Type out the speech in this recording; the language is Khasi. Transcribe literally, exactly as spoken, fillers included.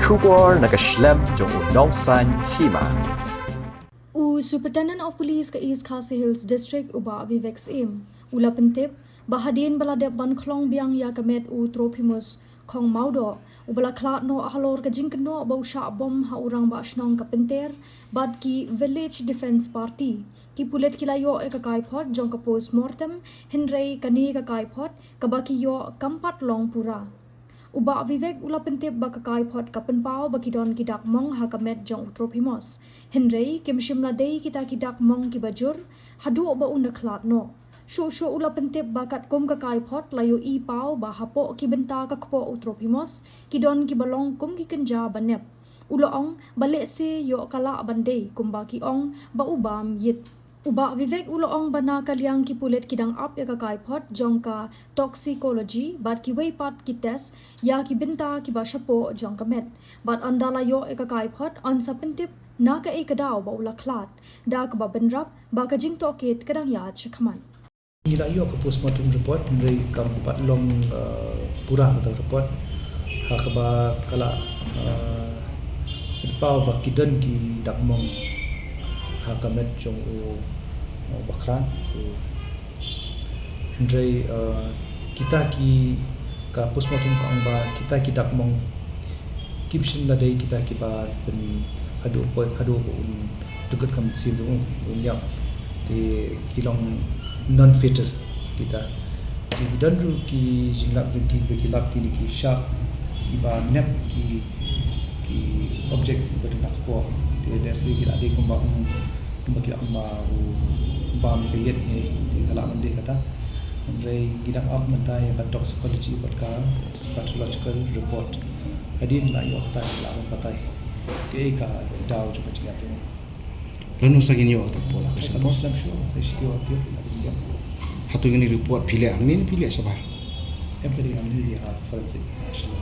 Khubor na ka shlem jong u Nongsaiñ Hima. U Superintendent of Police ka East Khasi Hills District, u Bah Vivek Syiem, u la pyntip ba hadien ba la dep ban khlong biang ïa ka met u Trophimus Khongmawdoh, uba la khlad noh halor ka jingkynnoh ba u shah bom ha u rangbah shnong ka Pynter bad ki Village Defence Party, ki pulit ki la ïoh ïa ka kaiphod jong ka post mortem, hynrei kane ka kaiphod kaba ki ïoh kam pat long pura. U Bah Vivek u la pyntip ba ka kaiphod ka pynpaw ba ki don ki dak mong ha ka met jong u Trophimus, hynrei kim shym la dei kita ki dak mong kiba jur haduh ba un da khlad noh. Shuh shuh u la pyntip ba katkum ka kaiphod la ïohi paw ba hapoh ki bynta ka kpoh u Trophimus ki don kiba long kum ki kynja ba nep. U la ong ba lehse ïoh ka lah ban dei kumba ki ong ba u bam ïit. U Bah Vivek u la ong ba na ka liang ki pulit ki dang ap ïa ka kaiphod jong ka toxicology bad kiwei pat ki test ïa ki bynta kiba shapoh jong ka met. Bad ynda la ïoh ïa ka kaiphod yn sa pyntip na kaei ka daw ba u la khlad, da kaba bynrap ba ka jingtohkit ka dang ïaid shakhmat. Ngi la ïoh ka postmortem report, hynrei kam pat long, eh, pura kata ka report. Ha kaba ka la, eh, pynpaw ba ki don ki dak mong ha ka met jong u, u bakhlad, u, hynrei, eh, kita ki, ka postmortem ka ong ba kita ki dak mong kim shym la dei kita kiba pyn haduh poi, haduh ba un dukut ka mynsiem jong u, un ïap. Te ki long non fatal kita. Te ki don ruh ki jinglap jong ki ba ki lap kine ki sharp, kiba nep ki, ki objects kiba don ha kpoh. Te lehse ki la dei kumba ong, kumba ki la ong ba u bam ïa ka ïit hi, te ka lah ban dei kata. Hynrei ngi dang ap mynta ïa ka toxicology bad ka pathological report. Hadien la ïoh kata la ban batai kaei ka daw jong ka jingïap jong u. Lano sa ngin ïoh kata ka report? Ka report slam shuh, sa shisha ïoh ïa ka report. Hato ngin report phi leh hangne ne phi leh shabar? Em, ka dei hangne ïa ka forensic, ah, shuh.